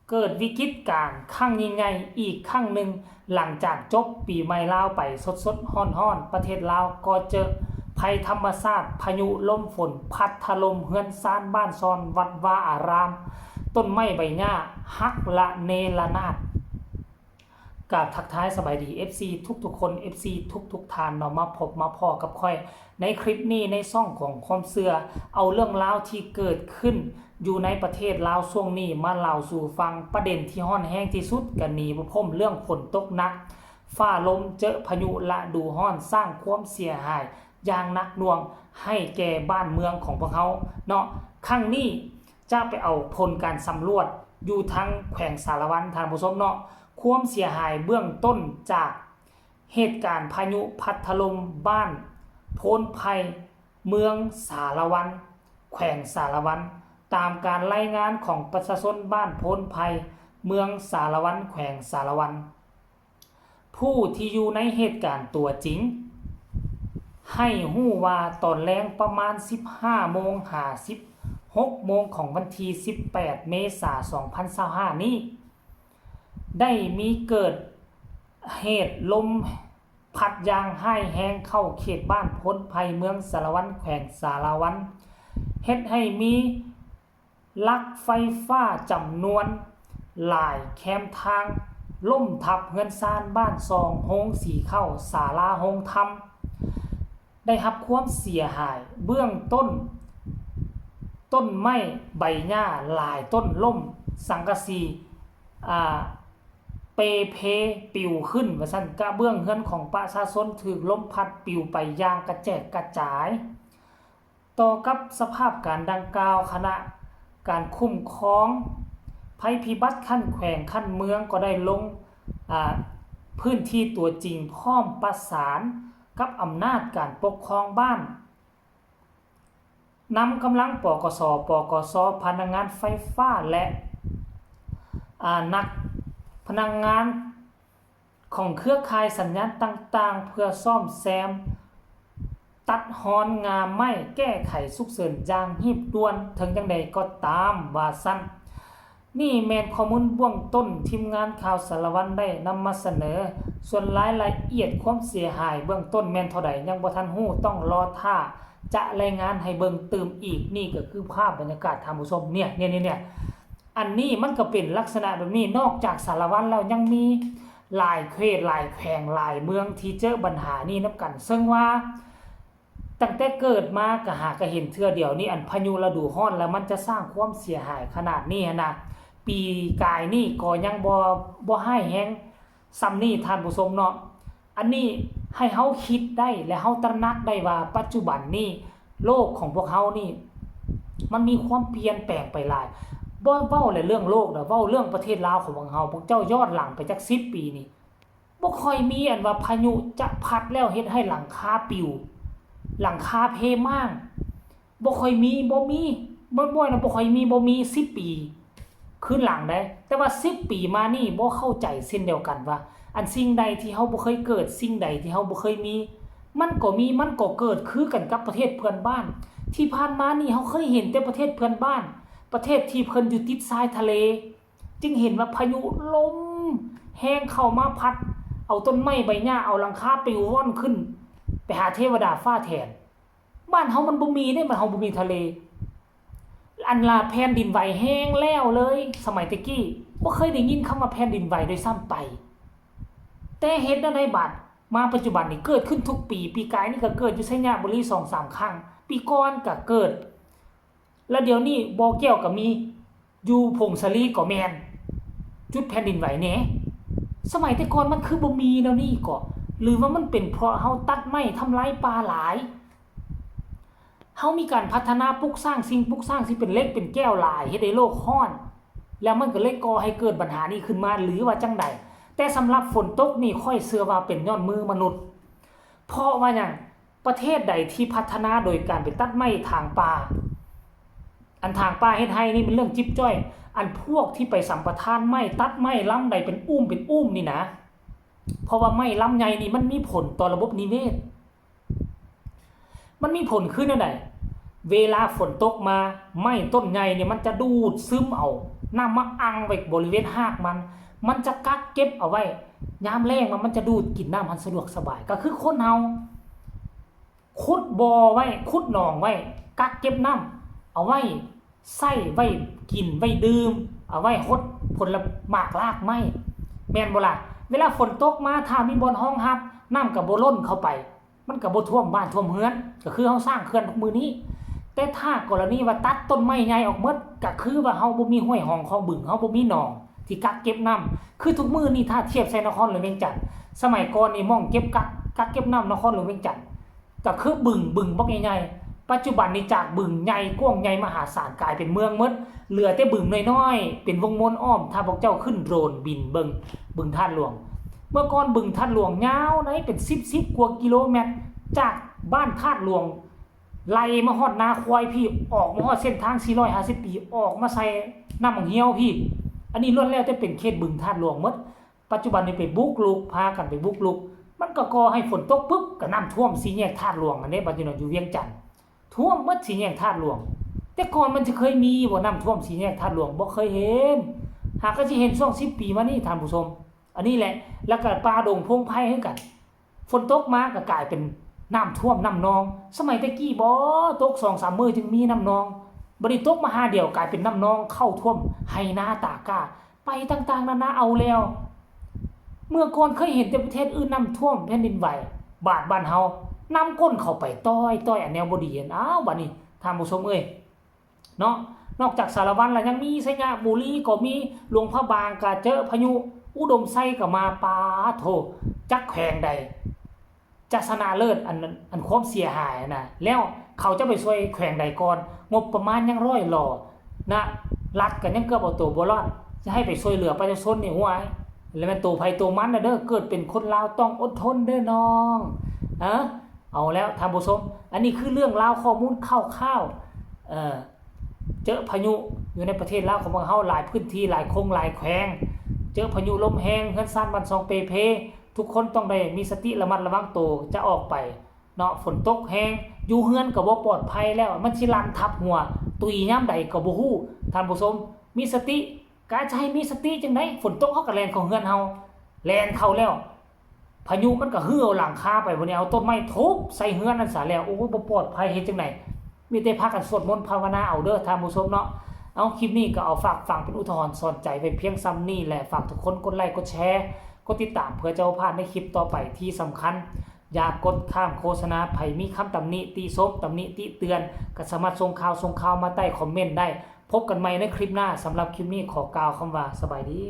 ເກີດວິກິດການຄັ້ງຍິ່ງໃຫຍ່ອີກຄັ້ງໜຶ່ງ ຫຼັງຈາກຈົບປີໃໝ່ລາວໄປສົດໆຮ້ອນໆ, ປະເທດລາວກໍເຈີໄພທຳມະຊາດ, ພາຍຸລົມຝົນພັດຖະຫຼົ່ມເຮືອນຊານບ້ານຊ່ອນ, ວັດວາອາຣາມ, ຕົ້ນໄມ້ໃບຫຍ້າຫັກລະເນລະນາດ. ກາບທັກທາຍສະບາຍດີ ເອັຟຊີ ທຸກໆຄົນ, ເອັຟຊີ ທຸກໆທ່ານເນາະ, ມາພົບມາພໍ້ກັບຂ້ອຍໃນຄລິບນີ້ ໃນຊ່ອງຂອງຄວາມເຊື່ອ. ເອົາເລື່ອງລາວທີ່ເກີດຂຶ້ນຢູ່ໃນປະເທດລາວຊ່ວງນີ້ມາເລົ່າສູ່ຟັງ. ປະເດັນທີ່ຮ້ອນແຮງທີ່ສຸດກໍໜີບໍ່ພົ້ນເລື່ອງຝົນຕົກໜັກ, ຟ້າລົມ, ເຈີພາຍຸລະດູຮ້ອນ, ສ້າງຄວາມເສຍຫາຍຢ່າງໜັກໜ່ວງໃຫ້ແກ່ບ້ານເມືອງຂອງພວກເຮົາເນາະ. ຄັ້ງນີ້ຈະໄປເອົາຜົນການສຳຫຼວດຢູ່ທາງແຂວງສາລະວັນ ທ່ານຜູ້ຊົມເນາະ. ຄວາມເສຍຫາຍເບື້ອງຕົ້ນຈາກເຫດການພາຍຸພັດຖະຫຼົ່ມບ້ານໂພນໄພ ເມືອງສາລະວັນ ແຂວງສາລະວັນ, ຕາມການລາຍງານຂອງປະຊາຊົນບ້ານໂພນໄພ ເມືອງສາລະວັນ ແຂວງສາລະວັນ. ຜູ້ທີ່ຢູ່ໃນເຫດການຕົວຈິງໃຫ້ຮູ້ວ່າ ຕອນແລງປະມານສິບຫ້າໂມງຫາສິບຫົກໂມງຂອງວັນທີສິບແປດເມສາສອງພັນຊາວຫ້ານີ້ ໄດ້ມີເກີດເຫດລົມພັດຢ່າງຮ້າຍແຮງເຂົ້າເຂດບ້ານໂພນໄພ ເມືອງສາລະວັນ ແຂວງສາລະວັນ, ເຮັດໃຫ້ມີຫຼັກໄຟຟ້າຈຳນວນຫຼາຍແຄມທາງລົ້ມທັບເຮືອນຊານບ້ານຊ່ອງ, ໂຮງສີເຂົ້າ, ສາລາໂຮງທຳ ໄດ້ຮັບຄວາມເສຍຫາຍເບື້ອງຕົ້ນ, ຕົ້ນໄມ້ໃບຫຍ້າຫຼາຍຕົ້ນລົ້ມ, ສັງກະສີ ອາ ເປເພປິວຂຶ້ນວ່າຊັ້ນ, ກະເບື້ອງເຮືອນຂອງປະຊາຊົນຖືກລົມພັດປິວໄປຢ່າງກະແຈກກະຈາຍ. ຕໍ່ກັບສະພາບການດັ່ງກ່າວ, ຄະນະການຄຸ້ມຄອງໄພພິບັດຂັ້ນແຂວງ, ຂັ້ນເມືອງ ກໍໄດ້ລົງ ອາ ພື້ນທີ່ຕົວຈິງ ພ້ອມປະສານກັບອຳນາດການປົກຄອງບ້ານ, ນຳກຳລັງ ປກສ, ປກສ, ພະນັກງານໄຟຟ້າ ແລະ ອາ ນັກ ພະນັກງານຂອງເຄືອຂ່າຍສັນຍານຕ່າງໆ ເພື່ອສ້ອມແຊມ, ຕັດຮອນງ່າໄມ້, ແກ້ໄຂສຸກເສີນຢ່າງຮີບດ່ວນ, ເຖິງຢ່າງໃດກໍຕາມ ວ່າຊັ້ນ. ນີ້ແມ່ນຂໍ້ມູນເບື້ອງຕົ້ນ ທີມງານຂ່າວສາລະວັນໄດ້ນຳມາສະເໜີ, ສ່ວນລາຍລະອຽດຄວາມເສຍຫາຍເບື້ອງຕົ້ນແມ່ນເທົ່າໃດ ຍັງບໍ່ທັນຮູ້, ຕ້ອງລໍຖ້າຈະລາຍງານໃຫ້ເບິ່ງຕື່ມອີກ. ນີ້ກໍຄືພາບບັນຍາກາດ ທ່ານຜູ້ຊົມ, ເນຍ ເນຍ ເນຍ ອັນນີ້ມັນກໍເປັນລັກສະນະແບບນີ້. ນອກຈາກສາລະວັນແລ້ວ ຍັງມີຫຼາຍເຂດ, ຫຼາຍແຂວງ, ຫຼາຍເມືອງທີ່ເຈີບັນຫານີ້ນຳກັນ, ເຊິ່ງວ່າ ຕັ້ງແຕ່ເກີດມາກໍຫາກໍເຫັນເທື່ອດຽວນີ້, ອັນພາຍຸລະດູຮ້ອນແລ້ວມັນຈະສ້າງຄວາມເສຍຫາຍຂະໜາດນີ້ຫັ້ນນະ. ປີກາຍນີ້ກໍຍັງບໍ່ ບໍ່ຮ້າຍແຮງສ່ຳນີ້ ທ່ານຜູ້ຊົມເນາະ. ອັນນີ້ໃຫ້ເຮົາຄິດໄດ້ ແລະ ເຮົາຕະໜັກໄດ້ວ່າ ປັດຈຸບັນນີ້ໂລກຂອງພວກເຮົານີ້ ມັນມີຄວາມປ່ຽນແປງໄປຫຼາຍ. ບໍ່ເວົ້າແຫຼະເລື່ອງໂລກນະ, ເວົ້າເລື່ອງປະເທດລາວຂອງພວກເຮົາ, ພວກເຈົ້າຍ້ອນຫຼັງໄປຈັກສິບປີນີ້ ບໍ່ຄ່ອຍມີອັນວ່າພາຍຸຈະພັດແລ້ວເຮັດໃຫ້ຫຼັງຄາປິວ, ຫຼັງຄາເພມ້າງ, ບໍ່ຄ່ອຍມີ, ບໍ່ມີ, ບໍ່ ບໍ່ ບໍ່ຄ່ອຍມີ, ບໍ່ມີສິບປີຄືນຫຼັງໃດ. ແຕ່ວ່າສິບປີມານີ້ບໍ່ເຂົ້າໃຈເຊັ່ນດຽວກັນວ່າ ອັນສິ່ງໃດທີ່ເຮົາບໍ່ເຄີຍເກີດ, ສິ່ງໃດທີ່ເຮົາບໍ່ເຄີຍມີ, ມັນກໍມີ, ມັນກໍເກີດຄືກັນກັບປະເທດເພື່ອນບ້ານ. ທີ່ຜ່ານມານີ້ເຮົາເຄີຍເຫັນແຕ່ປະເທດເພື່ອນບ້ານ, ປະເທດທີ່ເພິ່ນຢູ່ຕິດຊາຍທະເລ, ຈຶ່ງເຫັນວ່າພາຍຸລົມແຮງເຂົ້າມາພັດເອົາຕົ້ນໄມ້ໃບຫຍ້າ, ເອົາຫຼັງຄາປິວວ່ອນຂຶ້ນໄປຫາເທວະດາຟ້າແທນ. ບ້ານເຮົາມັນບໍ່ມີເດ້, ບ້ານເຮົາບໍ່ມີທະເລ. ອັນລະແຜ່ນດິນໄຫວແຮງແລ້ວເລີຍ, ສະໄໝແຕ່ກີ້ບໍ່ເຄີຍໄດ້ຍິນຄຳວ່າແຜ່ນດິນໄຫວດ້ວຍຊ້ຳໄປ. ແຕ່ເຮັດແນວໃດບາດ ມາປັດຈຸບັນນີ້ເກີດຂຶ້ນທຸກປີ, ປີກາຍນີ້ກໍເກີດຢູ່ໄຊຍະບູລີສອງສາມຄັ້ງ, ປີກ່ອນກໍເກີດ ແລ້ວດຽວນີ້ບໍ່ແກ້ວກໍມີ, ຢູ່ຜົ້ງສາລີກໍແມ່ນ ຈຸດແຜ່ນດິນໄຫວແດ່. ສະໄໝແຕ່ກ່ອນມັນຄືບໍ່ມີແນວນີ້ເກາະ? ຫຼືວ່າມັນເປັນເພາະເຮົາຕັດໄມ້ທຳລາຍປ່າຫຼາຍ? ເຮົາມີການພັດທະນາປຸກສ້າງສິ່ງປຸກສ້າງທີ່ເປັນເຫຼັກເປັນແກ້ວຫຼາຍ, ເຮັດໃຫ້ໂລກຮ້ອນ, ແລ້ວມັນກໍເລີຍກໍ່ໃຫ້ເກີດບັນຫານີ້ຂຶ້ນມາ ຫຼືວ່າຈັ່ງໃດ? ແຕ່ສຳລັບຝົນຕົກນີ້ ຂ້ອຍເຊື່ອວ່າເປັນຍ້ອນມືມະນຸດ. ເພາະວ່າຫຍັງ? ປະເທດໃດທີ່ພັດທະນາໂດຍການໄປຕັດໄມ້ຖາງປ່າ, ອັນຖາງປ່າເຮັດໄຮ່ນີ້ແມ່ນເລື່ອງຈິບຈ້ອຍ, ອັນພວກທີ່ໄປສຳປະທານໄມ້, ຕັດໄມ້ລຳໃດເປັນອູ້ມເປັນອູ້ມນີ້ນະ, ເພາະວ່າໄມ້ລຳໃຫຍ່ນີ້ມັນມີຜົນຕໍ່ລະບົບນິເວດ. ມັນມີຜົນຄືແນວໃດ? ເວລາຝົນຕົກມາ, ໄມ້ຕົ້ນໃຫຍ່ນີ້ມັນຈະດູດຊຶມເອົາ ນ້ຳມາອັ່ງໄວ້ບໍລິເວນຮາກມັນ, ມັນຈະກັກເກັບເອົາໄວ້, ຍາມແລ້ງມາມັນຈະດູດກິນນ້ຳຫັ້ນສະດວກສະບາຍ. ກໍຄືຄົນເຮົາ ຂຸດບໍ່ໄວ້, ຂຸດໜອງໄວ້, ກັກເກັບນ້ຳເອົາໄວ້ ໃຊ້ໄວ້ກິນໄວ້ດື່ມ, ເອົາໄວ້ຫົດຜົນລະໝາກລາກໄມ້ ແມ່ນບໍ່ລະ? ເວລາຝົນຕົກມາ ຖ້າມີບ່ອນຮອງຮັບ, ນ້ຳກໍບໍ່ລົ້ນເຂົ້າໄປ, ມັນກໍບໍ່ຖ້ວມບ້ານຖ້ວມເຮືອນ, ກໍຄືເຮົາສ້າງເຂື່ອນທຸກມື້ນີ້. ແຕ່ຖ້າກໍລະນີວ່າຕັດຕົ້ນໄມ້ໃຫຍ່ອອກໝົດ, ກໍຄືວ່າເຮົາບໍ່ມີຫ້ວຍຮ່ອງຄອງບຶງ, ເຮົາບໍ່ມີໜອງທີ່ກັກເກັບນ້ຳ. ຄືທຸກມື້ນີ້ ຖ້າທຽບໃສ່ນະຄອນຫຼວງວຽງຈັນ, ສະໄໝກ່ອນນີ້ ໝ່ອງເກັບກັກ, ກັກເກັບນ້ຳນະຄອນຫຼວງວຽງຈັນ ກໍຄືບຶງ, ບຶງບັກໃຫຍ່ໆ. ປັດຈຸບັນນີ້ຈາກບຶງໃຫຍ່ກວ້າງໃຫຍ່ມະຫາສານ ກາຍເປັນເມືອງໝົດ, ເຫຼືອແຕ່ບຶງນ້ອຍໆ ເປັນວົງວົນອ້ອມ. ຖ້າພວກເຈົ້າຂຶ້ນໂດຣນບິນເບິ່ງບຶງທາດຫຼວງ, ເມື່ອກ່ອນບຶງທາດຫຼວງຍາວໃດ ເປັນສິບສິບກວ່າກິໂລແມັດ, ຈາກບ້ານທາດຫຼວງໄລ່ມາຮອດນາຄວາຍພີ້, ອອກມາຮອດເສັ້ນທາງສີ່ຮ້ອຍຫ້າສິບປີ, ອອກມາໃສ່ນ້ຳບັກຫ່ຽວພີ້. ອັນນີ້ລ້ວນແລ້ວແຕ່ເປັນເຂດບຶງທາດຫຼວງໝົດ. ປັດຈຸບັນນີ້ໄປບຸກລຸກ, ພາກັນໄປບຸກລຸກ, ມັນກໍກໍ່ໃຫ້ຝົນຕົກປຶບ ກໍນ້ຳຖ້ວມສີ່ແຍກທາດຫຼວງຫັ້ນເດ້. ບັດຢູ່ນັ້ນຢູ່ວຽງຈັນ ຖ້ວມໝົດສີ່ແຍກທາດຫຼວງ. ແຕ່ກ່ອນມັນຊິເຄີຍມີບໍ່ ນ້ຳຖ້ວມສີ່ແຍກທາດຫຼວງ? ບໍ່ເຄີຍເຫັນ. ຫາກໍຊິເຫັນຊ່ວງສິບປີມານີ້ ທ່ານຜູ້ຊົມ. ອັນນີ້ແຫຼະ, ແລ້ວກໍປ່າດົງໂພງໄພຄືກັນ, ຝົນຕົກມາກໍກາຍເປັນນ້ຳຖ້ວມນ້ຳນອງ. ສະໄໝແຕ່ກີ້ບໍ ຕົກສອງສາມມື້ຈຶ່ງມີນ້ຳນອງ, ບັດນີ້ຕົກມາຫາດຽວກາຍເປັນນ້ຳນອງເຂົ້າຖ້ວມໄຮ່ນາຕາກ້າ ໄປຕ່າງໆນານາເອົາແລ້ວ. ເມື່ອກ່ອນເຄີຍເຫັນແຕ່ປະເທດອື່ນນ້ຳຖ້ວມແຜ່ນດິນໄຫວ, ບາດບ້ານເຮົານ້ຳກົ້ນເຂົ້າໄປຕ້ອຍໆ ອັນແນວບໍ່ດີຫັ້ນ. ອ້າວ ບັດນີ້ທ່ານຜູ້ຊົມເອີຍ ເນາະ, ນອກຈາກສາລະວັນແລ້ວ ຍັງມີໄຊຍະບູລີກໍມີ, ຫຼວງພະບາງກໍເຈີພາຍຸ, ອຸດົມໄຊກໍມາ. ປາໂທ ຈັກແຂວງໃດ ຈະຊະນະເລີດ ອັນ ອັນຄວາມເສຍຫາຍນະ. ແລ້ວເຂົາຈະໄປຊ່ວຍແຂວງໃດກ່ອນ? ງົບປະມານຍັງລ້ອຍຫຼໍ່ນະ, ລັດກໍຍັງເກືອບເອົາໂຕບໍ່ລອດ, ຈະໃຫ້ໄປຊ່ວຍເຫຼືອປະຊາຊົນນີ້ ຫ້ວຍ ແລ້ວແມ່ນໂຕໃຜໂຕມັນນະເດີ. ເກີດເປັນຄົນລາວຕ້ອງອົດທົນເດີນ້ອງ. ເອີ ເອົາແລ້ວທ່ານຜູ້ຊົມ, ອັນນີ້ຄືເລື່ອງລາວຂໍ້ມູນຄ່າວໆ ເອີ ເຈີພາຍຸຢູ່ໃນປະເທດລາວຂອງພວກເຮົາ ຫຼາຍພື້ນທີ່ ຫຼາຍຄົງ ຫຼາຍແຂວງ ເຈີພາຍຸລົມແຮງ, ເຮືອນຊານບ້ານຊ່ອງເປ່ເພ. ທຸກຄົນຕ້ອງໄດ້ມີສະຕິລະມັດລະວັງໂຕຈະອອກໄປເນາະ. ຝົນຕົກແຮງ ຢູ່ເຮືອນກໍບໍ່ປອດໄພແລ້ວ, ມັນຊິຫຼັ່ນທັບຫົວ ຕຸຍຍາມໃດກໍບໍ່ຮູ້. ທ່ານຜູ້ຊົມ ມີສະຕິ, ກະຈະໃຫ້ມີສະຕິຈັ່ງໃດ? ຝົນຕົກເຮົາກໍແລ່ນເຂົ້າເຮືອນເຮົາ, ແລ່ນເຂົ້າແລ້ວ ພາຍຸມັນກໍຮື້ເອົາຫຼັງຄາໄປ, ບັດນີ້ເອົາຕົ້ນໄມ້ທຸບໃສ່ເຮືອນນັ້ນຊະແລ້ວ. ໂອ້ຍ ບໍ່ປອດໄພ, ເຮັດຈັ່ງໃດ? ມີແຕ່ພາກັນສວດມົນພາວະນາເອົາເດີທ່ານຜູ້ຊົມເນາະ. ເອົາ ຄລິບນີ້ກໍເອົາຝາກຝັງເປັນອຸທາຫອນສອນໃຈໄວ້ພຽງສ່ຳນີ້ແຫຼະ. ຝາກທຸກຄົນກົດໄລ້ ກົດແຊ ກົດຕິດຕາມ ເພື່ອຈະບໍ່ພາດໃນຄລິບຕໍ່ໄປ. ທີ່ສຳຄັນ ຢ່າກົດຂ້າມໂຄສະນາ. ໃຜມີຄຳຕຳໜິຕິຊົມ, ຕຳໜິຕິເຕືອນ ກໍສາມາດສົ່ງຂ່າວ ສົ່ງຂ່າວມາໃຕ້ຄອມເມັນໄດ້. ພົບກັນໃໝ່ໃນຄລິບໜ້າ. ສຳລັບຄລິບນີ້ຂໍກ່າວຄຳວ່າ ສະບາຍດີ.